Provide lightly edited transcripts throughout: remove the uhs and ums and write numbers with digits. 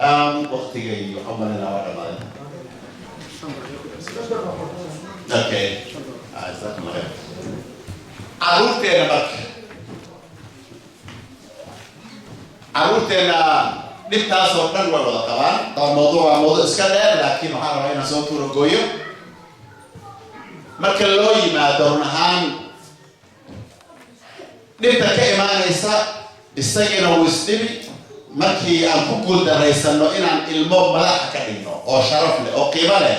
Waqtigay waxaan malinaa waa dhamaaday. Okay. Ah, jazakumullah khair. Carruurteena marka, carruurteena dhibtaas oo dhan way wada qabaan. Waa mawduuc, waa mawduuc iska dheer, laakiin waxaan rabaa inaan soo tuuro gooyo. Marka loo yimaado, run ahaan dhibta ka imaanaysa isagiina wuu isdhibi. Markii aan ku guuldaraysano inaan ilmo madaxa ka dhigno oo sharaf leh oo qiimo leh,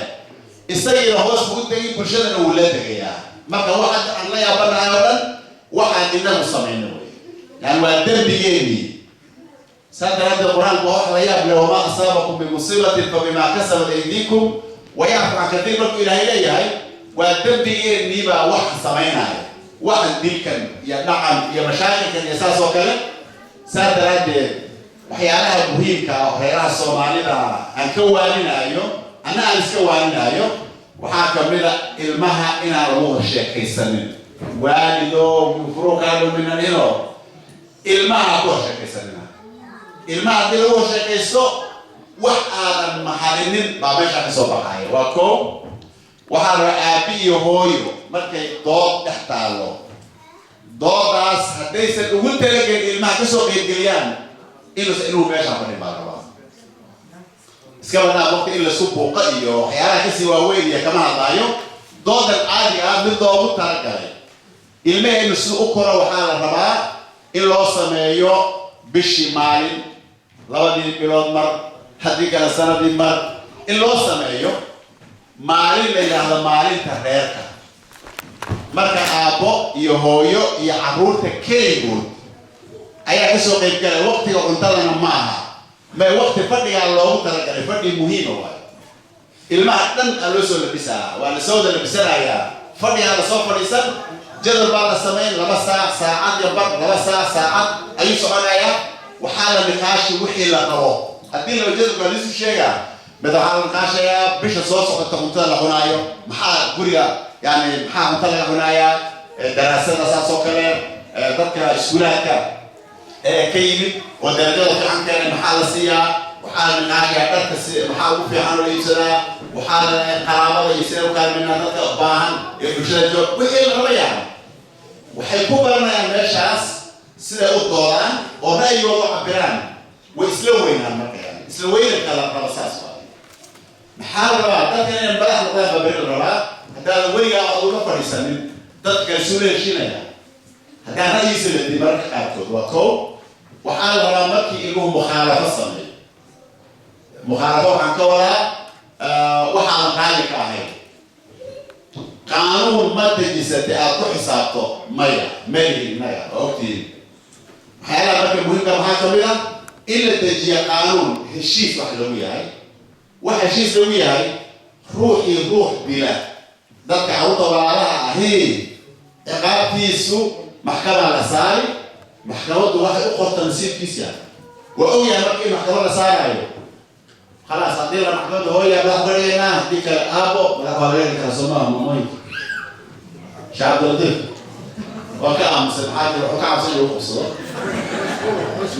isagiina hoos buu u degi, bulshadana wuu la degayaa. Marka waxa aan la yaabanahay oo dhan waxaan inagu samayno wey, yani waa dembigeenii. Saa daraaddeed Qur-aanku waa wax la yaab leh: "وما أصابكم من مصيبة فبما كسبت أيديكم ويعفو عن كثير." Markuu Ilaahay leeyahay, waa dembigeenii baa waxa samaynaya, waxan dilkan iyo dhacan iyo mashaakilkan iyo saas oo kale. Saa daraaddeed waxyaalaha muhiimka ah oo reeraha Soomaalida aan ka waaninaayo, anna aan iska waaninaayo, waxaa kamid a ilmaha inaan lagu horsheekaysanin. Waalido furuu kaa dhuminanino, ilmaha ku horsheekaysanina. Ilmaha haddii lagu horsheekaysto, wax aadan mahadinin baa meesha ka soo baxaya. Waa ko waxaa la rabaa aabi iyo hooyo markay dood dhex taallo, doodaas haddaysan ugu talagelin ilmaha kasoo qeybgeliyaan, inuusan ilmuhu meeshaa fadhin baa la rabaa. Iska badnaa waqti in laisku buuqa iyo waxyaalaha kasii waaweyn iyo kama hadlaayo. Doodan caadiga ah mid loogu talagalay ilmaheenu sida u koro, waxaa la rabaa in loo sameeyo bishii maalin, 2dii bilood mar, haddii kale sanadii mar, in loo sameeyo maalin la yidhaahdo maalinta reerka. Marka aabbo iyo hooyo iyo carruurta keligood ayaa kasoo qayb galay. Waqtiga cuntadana ma aha, may waqti fadhigaa loogu talagalay, fadhi muhiima waayo. Ilmaha dhan aa loo soo labisaa, waa lasoo wada labisanayaa, fadhigaa lasoo fadhiisan, jadwal baa la samayn, 2 saac, saacad iyo bar, 2 saac, saacad ayuu soconayaa. Waxaa la niqaashi wixii la rabo. Haddii laba jadwalka lisu sheegaa, mid waxaa la niqaashayaa bisha soo socota cuntada la cunaayo, maxaa guriga, yani maxaa cunto laga cunayaa, daraasada saas oo kale, dadka iskuulaadka ka yimid oo darajada fiican keenay maxaa la siiyaa. Waxaa la niqaashayaa dharka, si maxaa ugu fiican oo la iibsadaa. Waxaa la qaraabada iyo sidee u kaalmaynaa dadka baahan ee bulshada joog. Wixii la raba yani waxay ku baranayaan meeshaas siday u doodaan oo ra'yigooda u cabiraan. Way isla weynaan. Marka yani isla weynanka la rabo saas waa. Maxaa la rabaa? Dadka inay madax noqdaan baa beri la rabaa. Haddaadan weligaa aad uga fadhiisanin, dadka kale suu la heshiinaya haddaan ra'yigiisa la diin mararka qaarkood? Waa kow. Waxaa la rabaa markii ilmuhu mukhaalafo sameeyo, mukhaalafo waxaan ka wadaa waxaadan raalli ka ahayn. Qaanuun ma dejisatay aad ku xisaabto? Maya, malihin innaga, waa ogtihiin. Waxyaalaha marka muhiimka maxaa kamid ah? In la dejiya qaanuun heshiis wax lagu yahay, wax heshiis lagu yahay. Ruuxii ruux dila, dadka carruurta walaalaha ahi, ciqaabtiisu maxkamaa la saari. Maxkamaddu waxay u qorta nasiibkiisa waa ogyahay. Marka in maxkamad la saarayo, khalaas. Haddii la maxkamadda hooya madax uga dhigaynaa, haddii kale aabo madax waa laga dhigi karaa. Soomaha maamooyinka? Sheekh Cabdilatiif waa ka aamusay. Maxaa jira? Wuxuu ka cabsan inuu qabsado.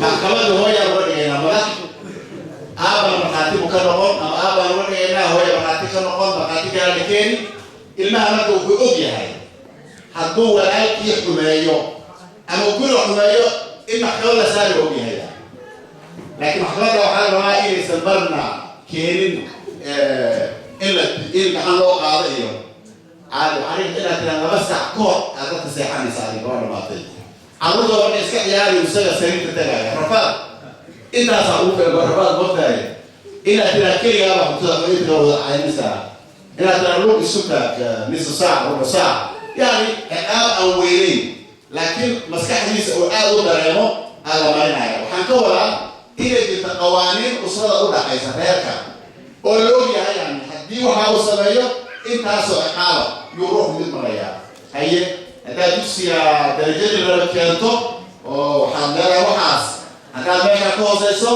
Maxkamadda hooyaa uga dhigaynaa madax, aabana markhaati buu ka noqon, ama aabaan uga dhigaynaa, hooya markhaati ka noqon, markhaati kala la keeni. Ilmaha marka wuxuu og yahay hadduu walaalkii xumeeyo ama guri xumeeyo in maxkamad la saari, og yahay. Laakiin maxkamadda waxaa la rabaa inaysan marna keenin in la in gacan loo qaado iyo caadi. Waxaa dhici inaad tiraa 2 saac ka hor aad dadka seexanaysa, adiga waa dhamaatay. Carruurta marka iska ciyaari, isaga sariirta tagaaya, rafaad intaasaa ugu filan. Waa rafaad mogtahay inaad tiraa keligaaba cuntada inta wada caynaysaa, inaad tiraa lug isu taag nisu saac, rubu saac, yani ciqaab aan weynayn laakiin maskaxdiisa uu aada u dareemo aa la marinaya. Waxaan ka wadaa inay jirta qawaaniin usrada u dhaxaysa reerka oo la og yahay, yani haddii waxa uu sameeyo intaasoo ciqaaba yuu ruux mid marayaa. Haye, haddaad dugsiga darajadii lala keento oo waxaad leedahay waxaas, haddaad meeshaa ka hooseyso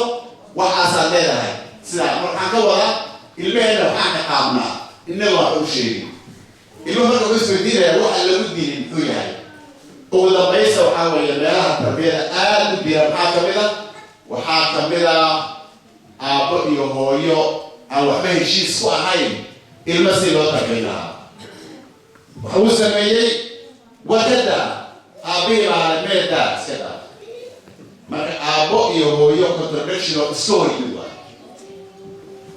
waxaasaad leedahay. Sidaa marka waxaan ka wadaa ilmaheenna waxaan ka qaabnaa innaga wax u sheegin. Ilmuhu marka wuxuu isweydiinaya waxa lagu dilin muxuu yahay. Ugu dambaysa waxaa weeye meelaha tarbiyada aada u dira maxaa kamid a? Waxaa kamid a Aabbo iyo hooyo aan waxba heshiis ku ahayn ilmo si loo tarbiyin lahaa. Waxa uu sameeyey wadada aabbihii baa meedaa iska dhaaf. Marka aabbo iyo hooyo contradiction oo iska hor yimid waay.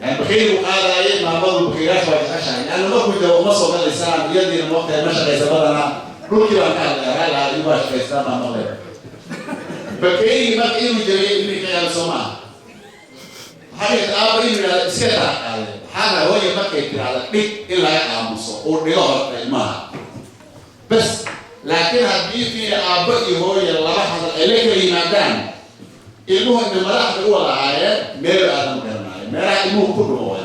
Yani bakayrigu qaadaayay, maamadu bakayraasha waa jeceshahay, laanna markuu jabo uma soo gadaysaan, iyadiina moogtahay ma shaqaysa badanaa. Dhulkii baan ka hadlaya, raalaha igu waa shaqaystaan baan maqlay. Bakeyrigii marka inuu jabiyay ilmihii ka yaala, soo maaha? Waxaa dhigta aabba inuu yidhahdo iska daa qaade. Waxaana hooya markay tidhahda dhig in laga aamuso, uu dhigo horta ilmaha bas. Laakiin haddii fiiri aabbo iyo hooya laba hadal ay la kala yimaadaan, ilmuhu ina madaxda u wada ahaayeen meel aadan garanaayo, meelaha ilmuhu ku dhumo waay.